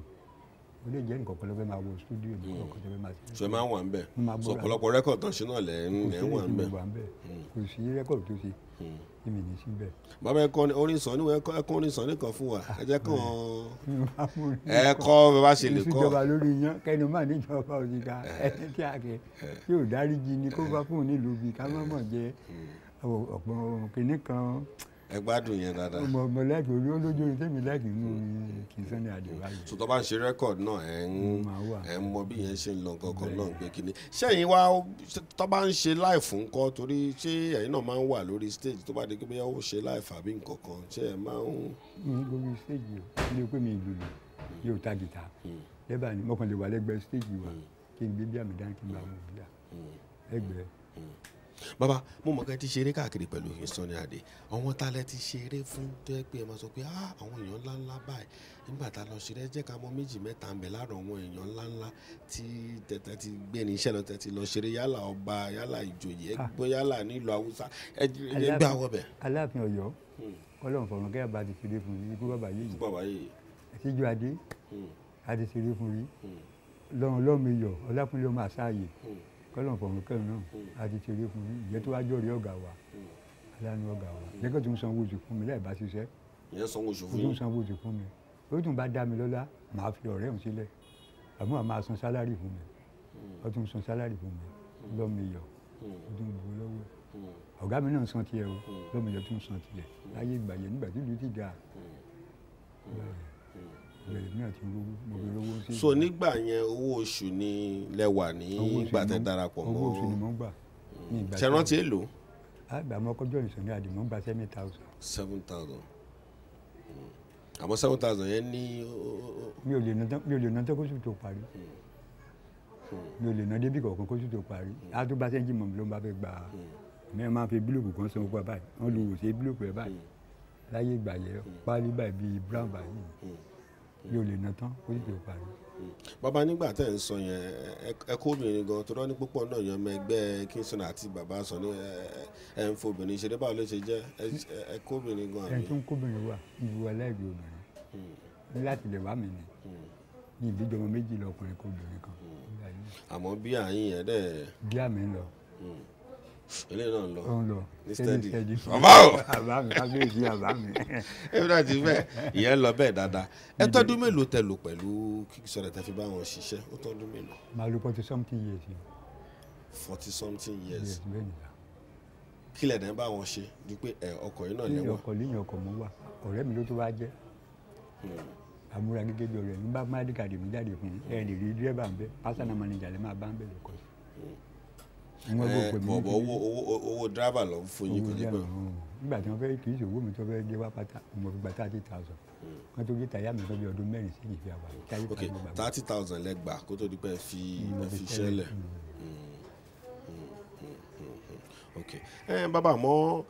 ó lè jẹ́ nǹkan kan ló fẹ́ máa wo studio, nǹkan kan tó fẹ́ máa ṣe. Ṣé ẹ máa ń wà ń bẹ̀? Mo máa Sọ gbọ́ra. ọ̀pọ̀lọpọ̀ record tó ń ṣe náà lẹ̀ ń Kò lẹ̀ sí ń wà èyí ń tí bẹ̀. mo wà ń bẹ̀, kò sí record tó ṣe tí mi ní síbẹ̀. Bàbá, ẹ kọ́ orin sàn níwọ̀n, ẹ kọ́ orin sàn nìkan fún wa, ẹ jẹ́ kàn Ẹ ẹ kọ́ bẹ́ẹ̀ bá ṣe lè kọ́. Ìṣèjọba lórí iyán kẹnu má níjọba òṣìkà, ẹni tí a kẹ tí ò dáríjì ni kó bá fún un nílùú bíi ká má mọ̀ jẹ ọ̀pọ̀ kìnnì kan. Ẹ gbádùn yẹn dáadáa. Ọmọ ọmọ lẹ́kì orí olójú orin tèmi lẹ́kì nínú orin King Sunny Adé báyìí. So tó bá ń ṣe record náà, ẹ ń Mo máa wà. Ẹ ń mọ bí yẹn ṣe ń lọ kankan náà gbé kínní sẹ́yìn wá. Tó bá ń ṣe live ńkọ́? Torí ṣé ẹ̀yin náà máa ń wà lórí stage tó bá di pé bóyá ó ṣe live àbí nǹkan kan, ṣé ẹ máa ń? Mi ní lórí stage o, ní pé mi ìlú yóò ta gìtá lẹ́bàá ni, mo kàn lè wà lẹ́gbẹ̀ẹ́ stage wa kí n gbé bí àmì dání, kí n bá wọn bíà lẹ́gbẹ̀ẹ́. Bàbá, mo mọ̀ kẹ́ ti ṣeré káàkiri pẹ̀lú King Sunny Adé. Àwọn tá lẹ ti ṣeré fún tó yẹ pé ẹ máa sọ pé, ah, àwọn èèyàn ńláńlá báyìí nígbà tá a lọ ṣeré? Ẹ jẹ́ ká mọ méjì mẹ́ta ń bẹ láàrọ̀ àwọn èèyàn ńláńlá tí tẹ̀tẹ̀ ti gbé ní iṣẹ́ lọ, tẹ̀ ti lọ ṣeré, yálà ọba, yálà ìjòyè, ẹ gbọ́, yálà nílùú Haúsá, ẹ gbé àwọ̀ bẹ̀. Aláàfin Ọ̀yọ́. Ọlọ́run fọ̀run kẹ́ bá ti ṣeré fún rí, ikú bàbá yìí. Ikú bàbá yìí. Síjú Adé a ti ṣeré fún rí. Lọ́run lọ́mọ iyọ̀ Ọlákúnlé ọmọ àṣàyè kọ́lọ́run fọ̀run kẹ́rin náà a ti ṣeré fún rí. Ìjẹ́ tó wá jọ̀rí ọ̀gá wa, aláàánú ọ̀gá wa. Ìjẹ́ kó tún sanwó oṣù fún mi láì bá ṣiṣẹ́. Ìyẹn sanwó oṣù fún Ó yín? tún sanwó oṣù fún mi. Ó tún bá dá mi lọ́lá, màá fi ọ̀rẹ́ òun sílẹ̀. Àmọ́ màá san sálárì fún mi. Ó tún san sálárì fún mi lọ́mọ iyọ̀. Ó tún gbowó lọ́wọ́ ẹ̀. Ọ̀gá mi náà san tiẹ̀ o, lọ́mọ iyọ̀ tún san tiẹ̀. Láyé ìgbà yẹn nígbà tí ìlú ti dáa. Ìbẹ̀rẹ̀ mi náà ti rówó, mo fi rówó sí. So nígbà yẹn owó oṣù ni lẹ wà ní ìgbà tẹ́ darapọ̀ mọ́? Owó oṣù ni mo ń gbà. Ní ìgbà Ṣé rántí èlò? Àgbà mọ́ kọjọ́ ìsọ̀ní àdìmọ́ gba 7,000. 7,000. Àmọ́ 7,000 yẹn ní. Mi ò lè ná tán, mi ò lè ná tán kóṣù tó parí. Mi ò lè ná débì kọ̀ọ̀kan kóṣù tó parí. A tún bá sẹ́ńjì mọ̀ mi ló ń bá fẹ́ gbà á. Mi máa fi bílòkù kan sanwó pa báyìí. Wọ́n lu òsè bílòkù ẹ̀ báyìí. Láyé ìgbà yẹn, páálí báyìí bíi brown báyìí. Mi ò lè ná tán kóṣù tó parí. Bàbá nígbà tẹ́ ń sọ yẹn, ẹ kó obìnrin gan, torí wọ́n ní púpọ̀ náà yan ọmọ ẹgbẹ́ Kingston àti bàbá sọ ní ẹ ń fobìnrin ṣeré, báwo ló ṣe jẹ́ ẹ kó obìnrin gan àbí? Ẹni tó ń kóbìnrin wà, ìwọ aláìgbé obìnrin. Ní láti lè wá mi ni. Ní ìbíjọ ọmọ méjì lọ ọkùnrin kan obìnrin kan. Àmọ́ bí àyín yẹn dẹ̀. Bí àmì ń lọ. Eléyìí náà ń lọ. Ó ń lọ. Ní steady. Steady. Bàbá o. Bàbá mi, kábíyèsí bàbá mi. Èmi náà ti fẹ́ ìyẹn lọ bẹ́ẹ̀ dáadáa. Ẹ tọ́dún mélòó tẹ lò pẹ̀lú Kingston tẹ fi bá wọn ṣiṣẹ́? Ó tọ́dún mélòó? Màá lo 40 something years. 40 something years. Yes, bẹ́ẹ̀ ni. Kí lẹ̀ dẹ̀ ń bá wọn ṣe? Ju pé ẹ ọkọ̀ yìí náà Lẹ́yìn lẹ́wọ̀. ọkọ̀ lẹ́yìn ọkọ̀ mo wà. Ọ̀rẹ́ mi ló tó wá jẹ́. Àmúra gẹ́gẹ́ bí ọ̀rẹ́ mi bá má dìkàdì mi jáde fún ẹ lè rí dírẹ́bà ń bẹ, pásánà manager lè máa bá ń bẹ lọ́kọ̀ sí. Bọ̀bọ̀ owó dírẹ́bà ló ń fún yín kò ní pẹ́. Nígbà tí wọ́n fẹ́ kì í ṣe owó mi tó fẹ́ dé wá pátá, mo fi gba 30,000. Wọ́n tó gé tàyà mi tó bí ọdún mẹ́rin sí ìfẹ́ àwa. Ok, 30,000 lẹ gbà kó tó di pé ẹ fi ṣẹlẹ̀. Ok, bàbá mọ́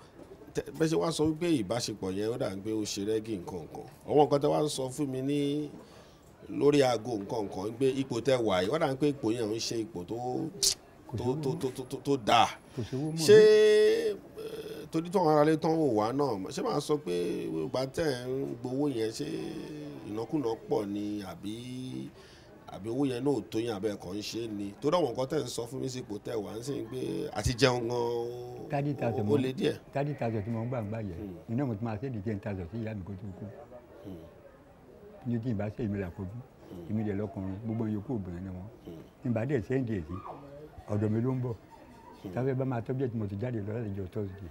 bẹ́ẹ̀ ṣe wá sọ wípé ìbáṣepọ̀ yẹn ó dà ń pé ó ṣe rẹ́gí nǹkan kan. Àwọn nǹkan tẹ wá ń sọ fún mi ní lórí aago nǹkan kan pé ipò tẹ wà yìí, ó dà ń pé ipò yẹn ń ṣe ipò tó dáa. Ṣé torí tó àwọn aráalé tán wò wá náà, ṣé máa sọ pé ìgbà tẹ̀ ń gbowó yẹn ṣé ìnákúnà pọ̀ ni àbí owó yẹn náà tó yín àbẹ́ ẹ̀kọ́ ń ṣe ni? Torí àwọn nǹkan tẹ̀ ń sọ fún mi sí ipò tẹ̀ wá ń sìn pé àti jẹun gan ó le díẹ̀. 30,000 tí mo ń gbà ń gbà yẹn, iná mo ti máa ṣe 10,000 sí ìyá mi kó tó kú. Ní tí ìbá ṣe èmi là kojú, èmi dẹ̀ lọkùnrin, gbogbo yòókù obìnrin ni wọ́n. Tí ìbá dẹ̀ ṣe ń dẹ̀ sí, ọ̀dọ̀ mi ló ń bọ̀. Táfẹ́ bá máa tọ́jú ẹ̀ tí mo ti jáde lọ láti jọ Thursday.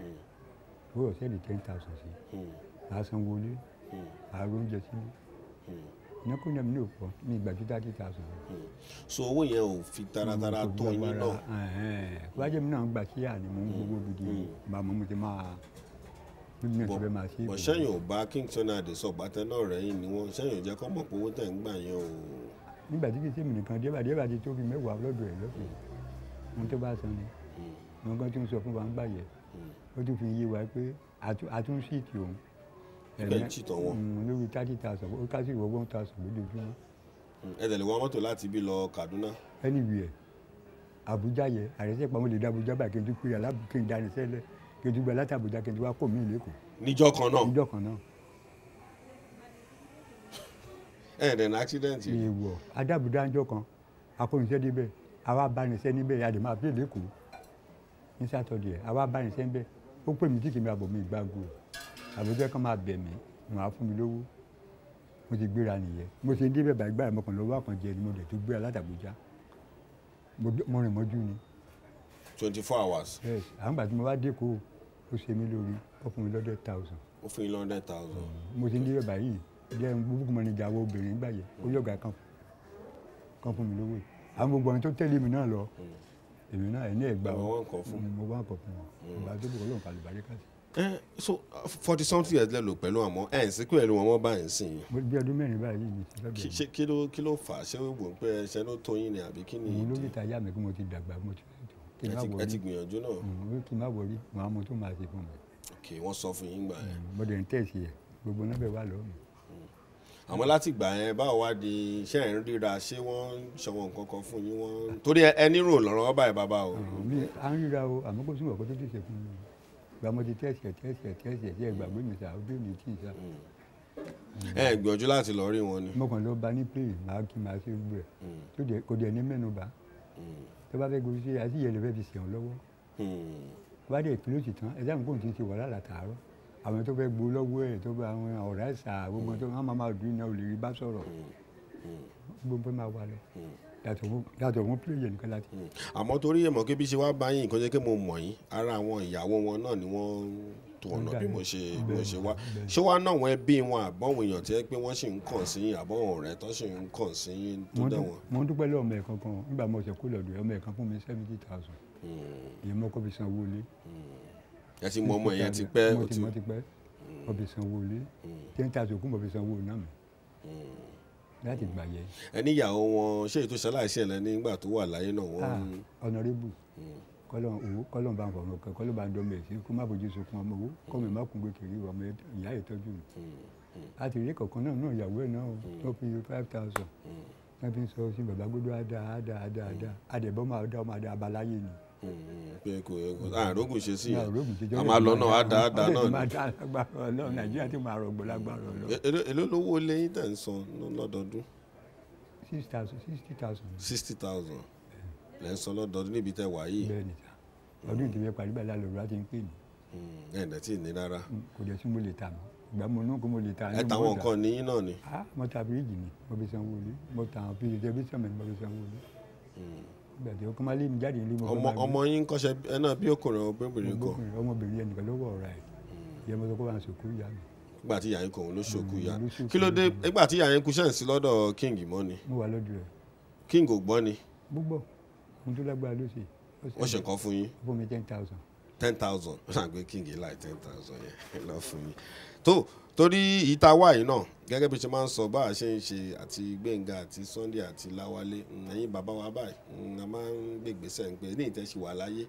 Owó ọ̀sẹ̀ di 10,000 sí. Màá sanwó ilé, màá ro oúnjẹ sílé. Ìnákúnà mi ní òpó ní ìgbà tí 30,000. So owó yẹn ò fi taratara tó yín náà. Wájú mi náà ń gbà sí àná mo ń gbowó gidi. Màmá mo ti máa bí mi náà ti fẹ́ máa ṣe. Bọ̀ sẹ́yìn ò bá Kingston Adé sọ bàtẹ́ náà rẹ̀yìn ni wọ́n sẹ́yìn ò jẹ́ kọ́ mọ̀ pé owó tẹ̀ ń gbà yẹn o. Nígbà tí kì í ṣe mi nìkan débà ti tó fi mẹ́wàá lọ́dọ̀ ẹ̀ lọ́fẹ̀ẹ́. Ohun tó bá san ni. Wọn kan tún sọ fún wa ń gbà yẹ. Ó tún fi yé wa pé àtún síìtì òun. Ibẹ̀ ń chìtàn wọn. Lórí 30,000, ó ká sí ìwọ 1,000 lójoojúmọ́. Ẹ tẹ̀lé wọn mọ́tò láti bí lọ Kaduna. Anywhere, Abuja yẹ, àrẹsẹ̀ pamọ́ lè dá Abuja báyìí kí n tún pè alábù kí n dání sẹ́lẹ̀ kí n tún gba láti Abuja kí n tún wá kó mi lẹ́kọ̀ọ́. Níjọ́ kan náà. Níjọ́ kan náà. Ẹ dẹ̀ ní accident yìí. Èèwọ̀, adábùdá ńjọ́ kan, akóniṣẹ́ débẹ̀, àwa bánisẹ́ níbẹ̀, a lè máa bí lẹ́kọ̀ọ́. Ní Sátọ̀dẹ̀, àwa bánisẹ́ níbẹ̀, ó pè mí tí kì í máa bọ̀ mí gbágo. Àbújá kan máa bẹ̀ mí, wọ́n á fún mi lówó. Mo ti gbéra nìyẹn. Mo ṣe débẹ̀ báyìí gbára mọ́kànlá owó àkànjẹ ni mo dẹ̀ tó gbéra láti Àbújá. Mo rìn mọ́jú ni. 24 hours. Yes, àwọn ìgbà tí mo wá dé Èkó, ó ṣe mí lórí, ó fún mi 100,000. Ó fún yín 100,000. Mo ṣe débẹ̀ báyìí, jẹ́ gbogbo mọ́nìjà àwọn obìnrin gbà yẹn, ó yọ̀gà kan fún mi lówó. Àwọn gbogbo àwọn tó tẹ̀lé mi náà lọ, èmi náà ẹ̀ ní ẹ̀gbá wọn. Mo wá nǹkan fún wọn. Ìgbà tó bọ̀ lóun kàlùbárí kàsí. So 40 something years lẹ lò pẹ̀lú àmọ́ ẹ̀ ń sí pẹ̀lú wọn mọ́ báyìí sìn yín. Mo bí ọdún mẹ́rin báyìí mi ti lọ́dọ̀. Ṣé kí ló fà á? Ṣé ó wò ó pé ẹṣẹ ló tó yín ni àbí kí ni? Mo lórí ìtajà mi kí mo ti dàgbà mo ti fẹ́ tó. Ẹ ti gbìyànjú náà. Kí n má wọrí, wọn á mọ tó máa ṣe fún mi. Ok, wọ́n sọ fún yín gbà yẹn. Mo dẹ̀ ń tẹ̀sí ẹ̀, gbogbo náà bẹ̀ wà lọ́wọ́ mi. Àmọ́ láti gbà yẹn báwo wá di iṣẹ́ ẹ̀ ń ríra, ṣé wọ́n ń ṣọwọ́ nǹkan kan fún yín wọ́n? Torí ẹ nírò lọ́rọ̀ báyìí bàbá o. À ń ríra o, àmọ́ kò sí nǹkan tó ti ṣe fún mi. Ìgbà mo ti tẹ̀sẹ̀ tẹ̀sẹ̀ tẹ̀sẹ̀ tí ẹ gbàgbé mi sà, ojú mi tì sà. Ẹ gbìyànjú láti lọ rí wọn ni. Mo kàn lọ bá ní play, màá kí màá ṣe gbogbo ẹ̀. Tó dẹ̀ kò dẹ̀ ní mẹ́nu bà. Tó bá fẹ́ gorí sí àti ìyẹn lè fẹ́ fi ṣẹ̀wọ̀n lọ́wọ́. Tó bá dẹ̀ kìlóòtì tán, ẹ sáà kò tí ń ṣe wàhálà látàárọ̀. Àwọn tó fẹ́ gbó lọ́wọ́ ẹ̀ tó bá àwọn ọ̀rẹ́ ẹ̀sà gbogbo tó wọ́n máa dùn iná ò lè rí bá sọ̀rọ̀. Gbogbo máa wà lọ. Yàtọ̀ fún play yẹn nìkan láti. Àmọ́ torí ẹ mọ̀ pé bí ṣe wá bá yín nǹkan jẹ́ kí mo mọ̀ yín, ara àwọn ìyàwó wọn náà ni wọ́n tó ọ̀nà bí mo ṣe wá. Ṣé wàá náà wọn ẹbí wọn àbọ̀wọ̀n èèyàn tí ẹ pé wọ́n sì ń kàn sí yín, àbọ̀wọ̀n ọ̀rẹ́ tó sì ń kàn sí yín tó dẹ̀ wọ́n? Mo ń dúpẹ́ lọ́wọ́ ọmọ ẹ̀ kankan nígbà mo ṣe kú lọ́dọ̀ ọmọ ẹ̀ kan fún mi 70,000. Ìyẹn mo kọ́ fi san owó ilé. Ẹ ti mọ ọmọ yẹn ti pẹ́. Mo ti mọ ti pẹ́. Mo fi san owó ilé. 10,000 kú mo fi san owó náà mi. Láti gbà yẹ. Ẹ níyàwó wọn ṣé ètò ìṣaláìsí ẹ̀ lẹ́ni nígbà tó wà láyé náà wọ́n. Honorable kọ́lọ́n bá ń fọ̀rọ̀ kẹ́ kọ́lọ́n bá ń dọ́mọ̀ ẹ̀sìn kó má fojú sunkún ọmọ owó kọ́ mi má kún kékeré ọmọ ìyá ìtọ́jú mi. Láti rí kọ̀ọ̀kan náà náà ìyàwó ẹ̀ náà tó fi 5,000 náà fi ń sọ sí bàbá gbọ́dọ̀ àdá àdá àdá àdá àdẹ̀bọ́ máa dá ọmọ àdá abaláyé ni. Pé kò àrògùn ṣe sí yẹn a máa lọ náà àdá àdá náà ni. Nàìjíríà ti máa rọgbọ lágbára Ọlọ́run. Èló lówó lẹ́yìn tẹ̀ ń san lọ́dọọdún? 6,000 60,000. 60,000 lẹ́ ń san lọ́dọọdún níbi tẹ́ wà yìí. Bẹ́ẹ̀ ni sà, ọdún ìdílé parí báyìí lálẹ́ òwúrọ̀ ti ń pè mí. Ẹ̀ ǹdẹ̀ tí ì ní rárá. Kò dẹ̀ sí mo lè tà mọ́, ìgbà mo náà kó mo lè tà. Ẹ tàwọn nǹkan ní yín náà ni. Mo ta fíríjì mi, mo fi sanwó ilé, mo ta àwọn fíríjì tẹlifíṣàn mi, mo fi sanwó ilé. Ọmọ yín kọ́ṣẹ́ ẹ náà bí ọkùnrin ọmọbìnrin kan. Ọmọbìnrin ẹnìkan ló wọ̀ ọ̀ra ẹ̀, ìyẹn mo sọ pé wọ́n á sòkú ìyá mi. Nígbà tí ìyá yín kọ òun ló ṣòkú ìyá. Kí ló dé nígbà tí ìyá yín kú ṣẹ́ǹsì lọ́dọ̀ King mọ́ ni? Mo wà lọ́dọ̀ rẹ̀. King ò gbọ́ ni. Gbogbo ohun tó lágbára ló ṣe. Wọ́n ṣe nǹkan fún yín. Fún mi 10,000. 10,000 ó ṣàgbé King láì 10,000 yẹn lọ fún yín. Tó torí ìta wà yìí náà gẹ́gẹ́ bí ṣe máa ń sọ bá a ṣe ń ṣe àti Gbénga àti Sunday àti Láwálé, ẹ̀yin bàbá wa báyìí a máa ń gbégbèsè ń pè ní ìtẹ́sí wà láyé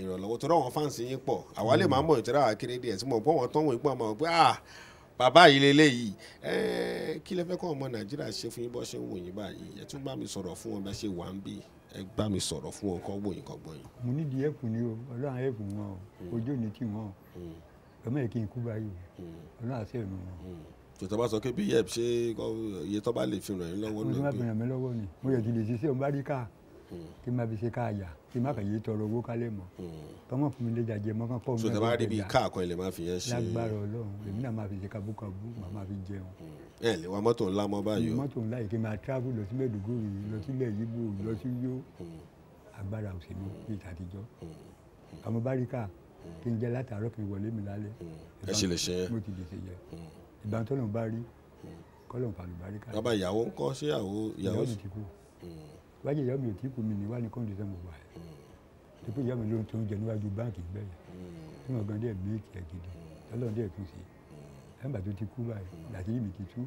ìrànlọ́wọ́ torí àwọn fáǹsì yín pọ̀, àwa lè máa mọ̀ ìtura àkéré díẹ̀ tí mo pọ̀ wọ́n tán wọ́n pọ̀ mọ́ pé bàbá yìí leléyìí. Kí lẹ fẹ́ kọ́ ọmọ Nàìjíríà ṣe fún yín bọ́ ṣe ń wò yín báyìí? Ẹ tún bá mi sọ̀rọ̀ fún wọn bá ṣe wà ń bí, ẹ bá mi sọ̀rọ̀ fún wọn kọ́ wò yín kọ́ gbọ́ yín. Mo ní díẹ̀ kù ni o, Ọlọ́run ẹ̀fù wọn o, ojú ò ní tì wọ́n o, ọmọ yìí kí n kú báyìí o, Ọlọ́run àṣẹ ìrù wọn. Tòtò bá sọ pé bí yẹ ṣe iye tó bá lè fi ràn yín lọ́wọ́ náà. Mo ti máa fi ràn mí lọ́wọ́ ni, mo yẹ ti lè ṣiṣẹ́ òun bá rí káà kí n máa fi ṣe káàyà kí n má kàn yé tọrọ owó kálẹ̀ mọ́, tọmọ fún mi léjà jẹ mọ́ kán kọ́ mi. Sọtẹ bá rí bíi káà kan ilẹ̀ máa fi yẹn ṣe. Lágbára Ọlọ́run èmi náà máa fi ṣe kabúkabú, màá máa fi jẹun. Ẹ lè wa mọ́tò ńlá mọ́ báyìí o. Mọ́tò ńlá yìí kí n máa travel lọ sí Maiduguri, lọ sílẹ̀ Yíbò, lọ sí Yó, agbára òṣèlú bíi tàtijọ́. Àmọ́ bá rí káà kí n jẹ látàárọ̀ kí n wọlé mi lálẹ́. Ẹ ṣe lè ṣe yẹn. Mo ti lè ṣe yẹn. Ìgbà tọ́lọ̀ bá rí kọ́lọ̀ fàlùbáríkà. Bàbá ìyàwó ńkọ́, ṣé ìyàwó mi ti kú? Wájú ìyàwó mi ò tí kú, mi ní wá ní kọ́ńdíṣàn mo wà ẹ̀. Dípò ìyàwó mi ló ń tó oúnjẹ níwájú báǹkì bẹ́ẹ̀ tí wọ́n gan díẹ̀ méèkì ẹ̀ gidi tọ́lọ̀ díẹ̀ tún ṣe. Ẹ̀mbà tó ti kú báyìí láti yìí mi ti tú.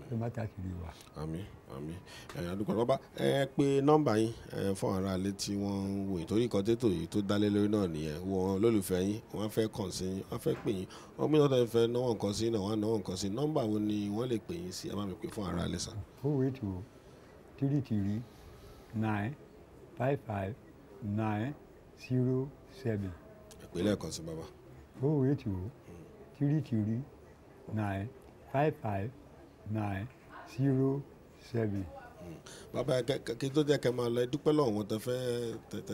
Ọlọ́run má ta sílé wa. Àmín àmín. Ẹ̀yà àdúgbò bàbá ẹ pé nọ́mbà yín fún ará ilé tí wọ́n ń wò yín torí ìkan tètò yìí tó dálé lórí náà nìyẹn. Wọ́n lólùfẹ́ yín, wọ́n fẹ́ kàn sí yín, wọ́n fẹ́ pè yín, wọ́n mú ìtọ́jú fẹ́ náwó nǹkan sí náà, wọ́n á náwó nǹkan sí. Nọ́mbà wo ni wọ́n lè pè yín sí? Ẹ bá mi pè fún ará ilé sàn. 080 33 9 55 9 0 7. Ẹ pè lẹ́ẹ̀kan sí bàbá. 080 33 9 55 9 0 7. Bàbá kí tó jẹ́ kẹ́ máa lọ, ẹ dúpẹ́ lọ́wọ́ wọn tẹ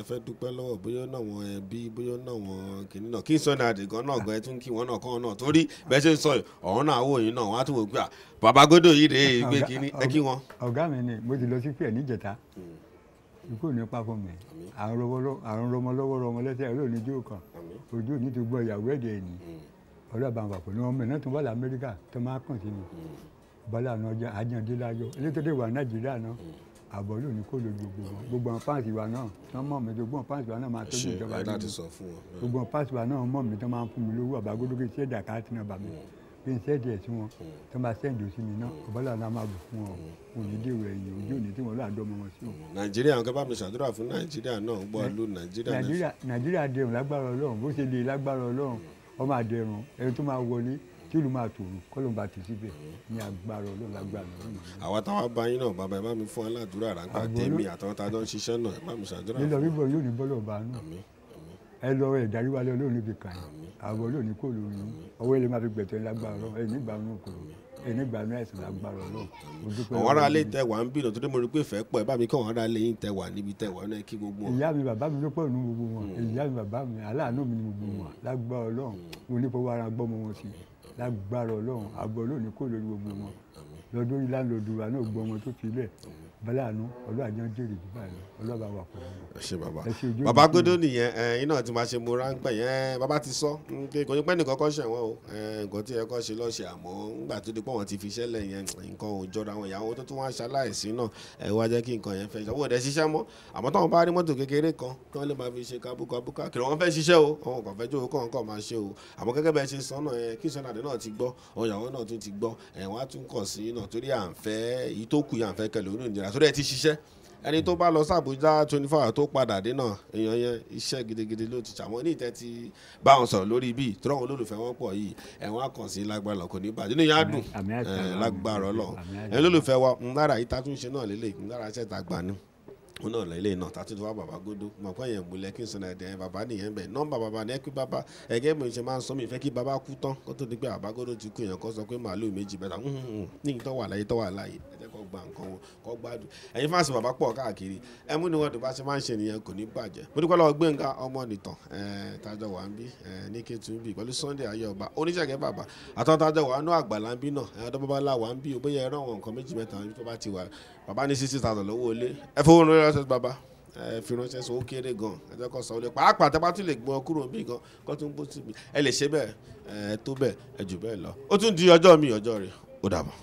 fẹ́ dúpẹ́ lọ́wọ́, bóyá náà wọn ẹbí, bóyá náà wọn kìíní náà kí n sọ ní àdìgán náà gan, ẹ tún kí wọn náà kọ́ náà torí bẹ́ẹ̀ ṣe ń sọ ọ̀hún náà wò yín náà wọ́n á tún wò pé bàbá Gódò yìí rèé gbé kínní, ẹ kí wọn. Ọ̀gá mi ni mo ti lọ sí pé níjẹta, ikú ò ní pa fún mi, àrùn rọmọ lọ́wọ́ rọmọ lẹ́sẹ̀ ọlọ́ọ̀ni jó kan ojú òní ti gbọ́ ìyàwó ẹ̀dẹ̀ ẹ̀ní ọlọ́ọ̀bà wà pẹ̀lú ọmọ náà tó wà lamẹ́ríkà tó máa kàn sí mi bọ́lá náà jẹ́ àjàndínláyọ̀ elétòdè wà Nàìjíríà náà àbọ̀ lónìí kò lójú gbogbo wọn, gbogbo àwọn fáǹsì wa náà tán mọ̀ mí, gbogbo àwọn fáǹsì wa náà máa tọ́jú ìjọba nínú gbogbo àwọn fáǹsì wa náà mọ̀ mí tán máa ń fún mi lówó àbágódó kí n ṣe ẹ̀dà káàtì náà bà mí kí n ṣẹ́ẹ̀dì ẹ̀ sí wọn tán máa ṣẹ́ẹ̀dì sí mi náà ọ̀bọ́lá náà máa bù fún wọn òní dèrò ẹ̀yìn ojú òní tí wọ́n lọ́ àdọ́mọ wọn sí. Nàìjíríà nǹkan bá mi ṣàdúrà fún Nàìjíríà náà gbọ́ lù Nàìjíríà. Nàìjíríà dẹrùn lágbára Ọlọ́run, bó ṣe lè lágbára Ọlọ́run ọmọ àdẹrùn ẹni tó máa wọlé tí ìlú máa tòrò kọ́lọ́n bá ti síbẹ̀ ní agbára Ọlọ́run lágbára Ọlọ́run. Àwa táwa bá yín náà bàbá ẹ bá mi fún aládùúrà ráńpẹ́ tèmi àtàwọn tá a jọ ń ṣiṣẹ́ náà ẹ bá mi ṣàdúrà. Lílọ bíbọ̀ yóò ní bọ́lọ̀ bá nù. Àmín àmín. Ẹ lọ ẹ darí wálé, Ọlọ́run níbi kàn yín, àbọ̀ Ọlọ́run ní kò lórí yín, ọwọ́ ilé máa fi gbẹ̀tẹ̀ lágbára Ọlọ́run, ẹ nígbà nù kò ẹ nígbà nù ẹ̀sìn lágbára Ọlọ́run. Mo dúpẹ́ Àwọn ará lọ́wọ́ ilé yín. tẹ wà ń bínú torí mo rí pé ìfẹ́ pọ̀. Ẹ bá mi kí àwọn ará ilé yín tẹ wà níbi tẹ wà náà, kí gbogbo wọn. Ìyá mi, bàbá mi ló pọ̀ nínú gbogbo wọn. Ìyá mi, bàbá mi, aláàánú mi ni gbogbo wọn. Lágbára Ọlọ́run, mo ní fọwọ́ ara gbọ́mọ wọn sí. Lágbára Ọlọ́run, àbọ̀ Ọlọ́run ní kò lórí gbogbo wọn. Lọ́dún yìí láńlọ́ọ̀dù wa náà gbọ́ wọn tó fi lẹ̀ báláàánú, Ọlọ́run àjọ jèrè jù báyìí lọ. Ọlọ́run bá wà pẹ̀lú wọn. Ẹ ṣé bàbá. Ẹ ṣé, ojú Bàbá òní tì Gbódó yín. nìyẹn. Ẹ iná tí máa ṣe mo ráńpẹ́ yẹn, bàbá ti sọ pé kò ní pẹ́ nìkan kọ́ ṣẹ̀wọ̀n o. Nǹkan tí ẹ kọ́ ṣe lọ́ṣẹ̀, àmọ́ ńgbà tó di pé wọ́n ti fi iṣẹ́ lẹ̀ yẹn, nǹkan ò jọra wọn. Ìyàwó tó tún wá ṣaláìsí náà, ẹ wá jẹ́ kí nǹkan yẹn fẹ́ ṣe. Owó rẹ̀ ṣiṣẹ́ mọ́, àmọ́ táwọn bá rí mọ́tò kékeré kan kí wọ́n lè máa fi ṣe kábúkábú káàkiri. Wọ́n fẹ́ ṣiṣẹ́ o, àwọn kan fẹ́ jókòó kàn kàn máa ṣe o. Àmọ́ gẹ́gẹ́ bẹ́ẹ̀ ṣe sọ náà yẹn, kí Sunday náà ti gbọ́, àwọn ìyàwó náà tún ti gbọ́, ẹ̀ wọ́n á tún kàn sí náà torí à ń fẹ́ èyí tó kù yà ń fẹ́ kẹlẹ̀ onínira torí ẹ ti ṣiṣẹ́. Ẹni tó bá lọ sí Àbújá 24 hours tó padà dé náà, èèyàn yẹn iṣẹ́ gidigidi ló ti ṣàwọn ní ìtẹ́ ti bá wọn sọ̀rọ̀ lórí bíi tí wọ́n olólùfẹ́ wọn pọ̀ yìí. Ẹ̀wọ̀n á kàn sí lágbára lọ, kò ní bàjẹ́, inú yẹn á dùn. Àmín àti àmín. Lágbára Ọlọ́run. Àmín àti Ẹ̀yin olólùfẹ́ wa, lára yìí tá a tún ṣe náà lélẹ̀, lára iṣẹ́ tá a gbà ní òun náà lẹ́lẹ́ náà tá a tún ti wá bàbá Gódó mọ̀ pé èèyàn múlẹ̀ kí n sọ̀nà ẹ̀dẹ̀ bàbá nìyẹn bẹ̀. Nọ́mbà bàbá ní ẹ kí bàbá ẹgẹ́ mi ṣe máa ń sọ, mi fẹ́ kí bàbá kú tán kó tó di pé bàbá Gódó ti kú, èèyàn kan sọ pé màálù méjì bẹ́ẹ̀ ta ní tó wà láyé, tó wà láyé, ẹ jẹ́ kó gba nǹkan wọn, kó gbádùn. Ẹ̀yin fans bàbá pọ̀ káàkiri, ẹ mú ni wọn dùn bá ṣe máa ń ṣe nìyẹn, kò ní bàjẹ́. Mo dúpẹ́ lọ́wọ́ Gbénga ọmọ nìtàn tájọ wà ń bí ní Kétu ń bí pẹ̀lú Sunday Ayọ̀ọ́ba oníṣègùn bàbá àtọ́tájọ wà nú àgbàlá ń bí náà, ọdọ́ babalá wà ń bí o. Bóyá ẹ rán àwọn nǹkan méjì mẹ́ta tó bá ti wà, bàbá ní 60,000 lówó ilé, ẹ fowó ránṣẹ́ bàbá, ẹ fi ránṣẹ́ sọ, ó kéré gan. Ẹ jẹ́ kó sọ ó lé pàápàá, tẹ́ bá tún lè gbọ́n kúrò bí gan kó tún bó síbi, ẹ lè ṣe bẹ́ẹ̀, ẹ tó bẹ́ẹ̀, ẹ jù bẹ́ẹ̀ lọ. Ó tún di ọjọ́ mi, ọjọ́ rẹ̀, ó dàbọ̀.